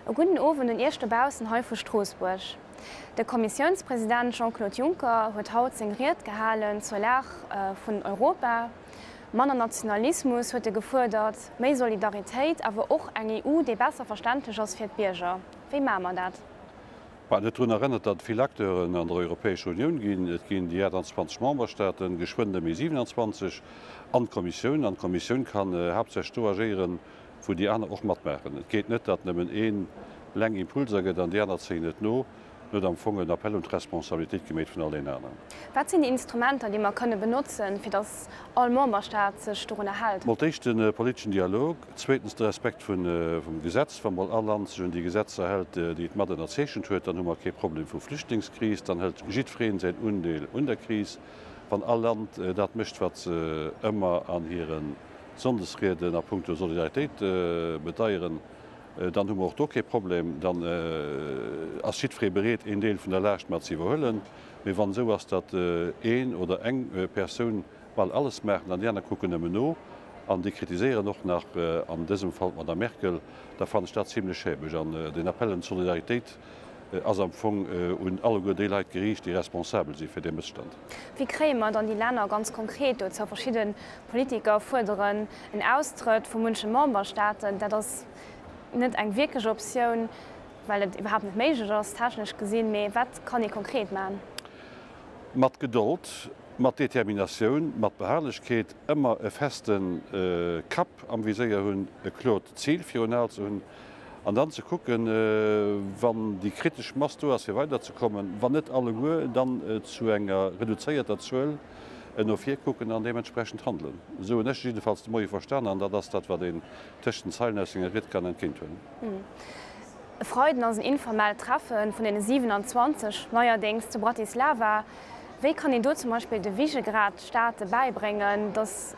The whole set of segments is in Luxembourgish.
E gudden Owend un Iech dobaussen hei vu Stroossbuerg. De Kommissiounspresident Jean-Claude Juncker huet haut seng Ried gehalen zur Lag vun Europa. Manner Nationalismus huet e gefuerdert, méi Solidaritéit, awer och eng EU, déi besser verständlech ass fir d'Bierger. Wéi maache mer dat? Mä en huet drun erënnert, datt et vill Acteuren an der Europäescher Unioun ginn. Et ginn déi 28 Memberstaaten, geschwënn nëmme 27, an d'Kommissioun. An d'Kommissioun kann haaptsächlech do agéieren, wou déi aner och matmaachen. Et geet net, datt nëmmen een leng Impulser gëtt an déi aner zéien et no. En huet am Fong en Appel un d'Responsabilitéit gemeet vun all deenen aneren. Wat sinn déi Instrumenter, déi mer kënne benotzen, fir datt all Memberstaat sech dorunner hält? Mol d'éischt de politeschen Dialog, zweetens de Respekt vum Gesetz. Wa mol all Land sech un déi Gesetzer hält, déi et mat ënnerzeechent huet, dann hu mer kee Problem vu Flüchtlingskris. Dann hëlt jiddwereen säin Undeel un der Kris. Wann all Land dat mécht, wat se ëmmer an hire Sonndesrieden a puncto Solidaritéit bedeieren, dann hu mer och do kee Problem. Dann ass jiddweree bereet, een Deel vun der Laascht mat ze iwwerhuelen. Mee wann esou ass, datt een oder eng Persoun bal alles maachen an déi aner kucken nëmmen no an déi kritiséieren och nach, an dësem Fall d'Madame Merkel, da fannen ech dat zimlech schäbeg. An den Appel un d'Solidaritéit ass am Fong un alleguer déi Leit geriicht, déi responsabel si fir dee Mësstand. Wéi kréie mer dann déi Länner ganz konkret dozou? Verschidde Politiker fuerderen en Austrëtt vu munche Memberstaaten. Dat ass net eng wierklech Optioun, well et iwwerhaapt net méiglech ass, technesch gesinn. Mee wat kann ee konkret maachen? Mat Gedold, mat Determinatioun, mat Beharrlechkeet, ëmmer e feste Kapp am Viséier hunn, e klort Zil virun Aen ze hunn an dann ze kucken, wann déi kritesch Mass do ass, fir weiderzekommen, wann net alleguer, dann zu enger reduzéierter Zuel no vir kucken an deementsprechend handelen. Esou hunn ech jiddefalls de Moie verstanen an dat ass dat, wat een tëscht den Zeilen aus senger Ried kann entgéint huelen. E Freiden ass en informellt Treffe vun deene 27, neierdéngs zu Bratislava. Wéi kann een do zum Beispill de Visegrad-Staate bäibréngen, datt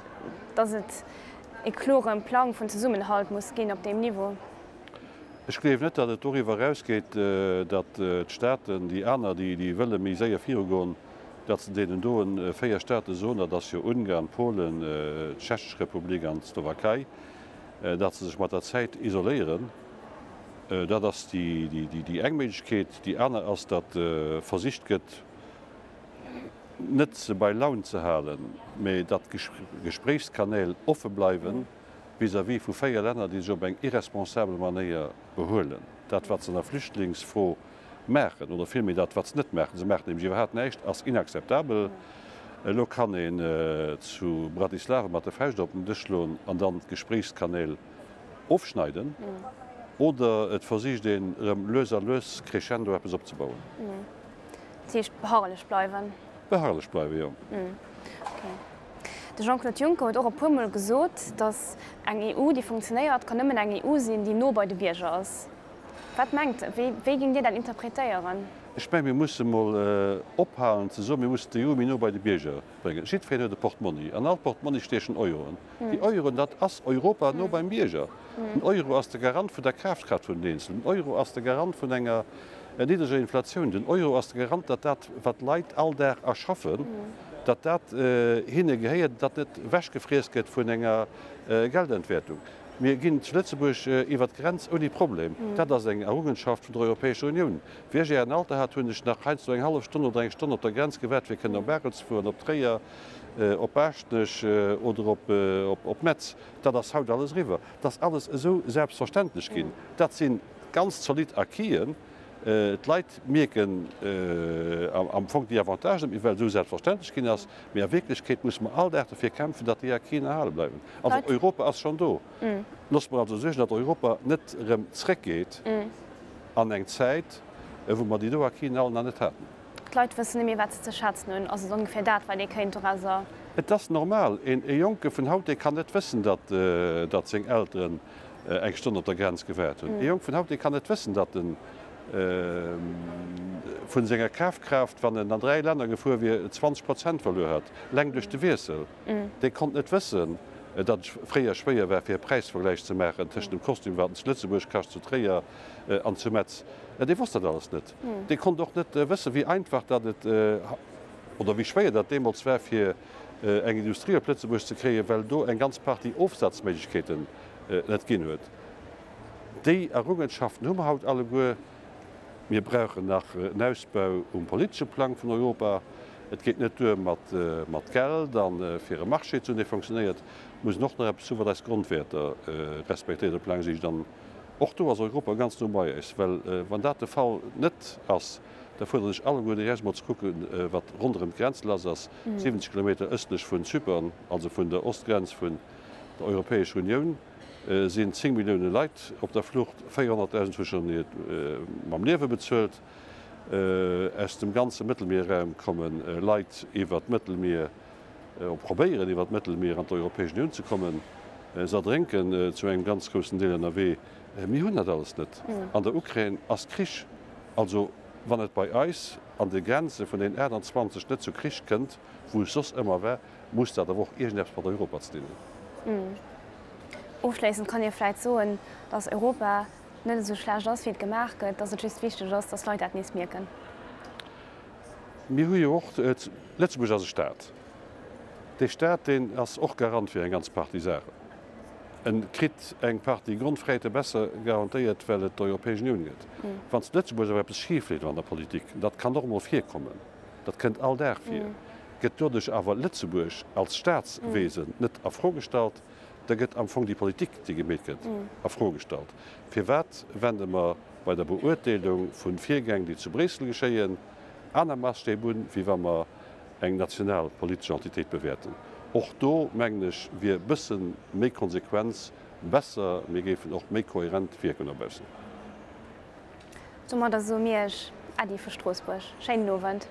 datt et e klore Plang vun Zesummenhalt muss ginn op deem Niveau? Ech gleewen net, datt et doriwwer erausgeet, datt d'Staaten, déi aner, déi wëlle méi séier virugoen, datt se deenen doen 4 Staate soen, dat ass jo Ungarn, Polen, d'Tschechesch Republik an d'Slowakei, datt se sech mat der Zäit isoléieren. Dat ass déi eng Méiglechkeet. Déi aner ass, datt versicht gëtt, net se bei Laun ze halen, mä datt d'Gespréichskanäl offe bleiwen vis-à-vis vu 4 Länner, déi sech op eng irresponsabel Manéier behuelen. Dat, wat se an der Flüchtlingsfro maachen, oder villméi dat, wat se net maachen, se maachen nämlech iwwerhaapt näischt, ass inakzeptabel. Elo kann een zu Bratislava mat der Fauscht op den Dësch schloen an dann d'Gespréichskanäl ofschneiden, oder et versicht een erëm lues a lues crescendo eppes opzebauen. Dat heescht beharrlech bleiwen? Beharrlech bleiwen, jo. De Jean-Claude Juncker huet och e puer Mol gesot, datt eng EU, déi funktionéiert, kann nëmmen eng EU sinn, déi no bei de Bierger ass. Wat mengt, wéi, wéi géingt Dir dat interpretéieren? Ech mengen, mir musse mol ophalen ze soen, mir mussen d'EU méi no bei de Bierger bréngen. Jiddwereen huet e Portmonni. An all Portmonni stiechen Euroen. Déi Euroen, dat ass Europa no beim Bierger. Den Euro ass de Garant vun der Kafkraaft vun den Eenzelen. Den Euro ass de Garant vun enger niddreger Inflatioun. Den Euro ass de Garant, datt dat, wat d'Leit all Dag erschaffen, datt dat hinne gehéiert, datt net ewechgefriess gëtt vun enger Geldentwäertung. Mir ginn zu Lëtzebuerg iwwer d'Grenz ouni Problem. Dat ass eng Errungenschaft vun der Europäescher Unioun. Wéi ech Ären Alter hat, hunn ech nach heiansdo eng hallef Stonn oder eng Stonn op der Grenz gewaart, fir kënnen op Arel ze fueren, op Tréier, op Baaschtnech oder op Metz. Dat ass haut alles eriwwer. Dat ass alles esou selbstverständlech ginn. Dat si ganz zolidd Acquisen. D'Leit mierken am Fong déi Avantagen net méi, well et esou selbstverständlech ginn ass. Mee a Wierklechkeet musse mer all Dag dofir kämpfen, datt déi Acquisen erhale bleiwen. Also Europa ass schonn do. Loosse mer also suergen, datt Europa net erëm zréckgeet an eng Zäit, wou mer déi do Acquisen all nach net haten. D'Leit wëssen net méi, wat se ze schätzen hunn. Ass et ongeféier dat, wat ee kéint dorauser. Et ass normal. E Jonke vun haut, dee kann net wëssen, datt seng Elteren eng Stonn op der Grenz gewaart hunn. E Jong vun haut, dee kann net wëssen, datt en vun senger Kafkraaft, wann en an 3 Länner gefuer wier, 20 Prozent verluer hat, leng duerch de Wiessel. Dee konnt net wëssen, datt et fréier schwéier war, fir e Präisvergläich ze maachen tëschent dem Kostüm, wat en zu Lëtzebuerg kascht, zu Tréier an zu Metz. Dee wosst dat alles net. Dee konnt och net wëssen, wéi einfach datt et, oder wéi schwéier dat deemools war, fir eng Industrie op Lëtzebuerg ze kréien, well do eng ganz Partie Ofsazméiglechkeeten net ginn huet. Déi Errungenschaften hu mer haut alleguer. Mir brauchen nach en Ausbau um politesche Plang vun Europa. Et geet net duer mat Geld a fir e Marché ze hunn, dee fonctionnéiert. Et muss een och nach eppes hunn, wat eis Grondwäerter respektéiert op laang Siicht. An och do ass Europa ganz no bei eis, well wann dat de Fall net ass, da fuerderen ech alleguer déi Eis mol ze kucken, wat ronderëm d'Grenz lass ass, 70 Kilometer ëstlech vun Zypern, also vun der Ostgrenz vun der Europäescher Unioun. sinn 10 Millioune Leit op der Flucht, 400.000 hu schonn hiert mam Liewe bezuelt. Aus dem ganze Mëttelmierraum komme Leit iwwer d'Mëttelmier, probéieren iwwer d'Mëttelmier an d'Europäesch Unioun ze kommen. Se erdrénken zu engem ganz groussen Deel ënnerwee. Mir hunn dat alles net. An der Ukrain ass Krich. Also wann et bei eis an de Grenze vun den 28 net zu Krich kënnt, wou et soss ëmmer war, Muss dat awer och iergendeppes mat Europa ze dinn hunn? Ofschléissend kann ee vläit soen, datt Europa net esou schlecht ass, wéi et gemaach gëtt, datt et just wichteg ass, datt d'Leit dat nees mierken. Mir hu jo och, Lëtzebuerg ass e Staat. Dee Staat, deen ass och Garant fir eng ganz Partie Saachen. En kritt eng Partie Grondfräiheete besser garantéiert, well et d'Europäesch Unioun gëtt. Wann zu Lëtzebuerg awer eppes schif leeft an der Politik, dat kann och emol virkommen, dat kënnt all Dag vir, gëtt doduerch awer Lëtzebuerg als Staatswesen net a Fro gestallt, da gëtt am Fong déi Politik, déi gemeet gëtt, a Fro gestallt. Firwat wende mer bei der Beurteelung vu Virgäng, déi zu Bréissel geschéien, aner Massstäb un, wéi wa mer eng national politesch Entitéit bewäerten? Och do, mengen ech, wier e bësse méi Konsequenz besser, mir géifen och méi kohärent wierken no baussen. Domadder soe mir Iech Äddi vu Stroossbuerg. Schéinen Owend.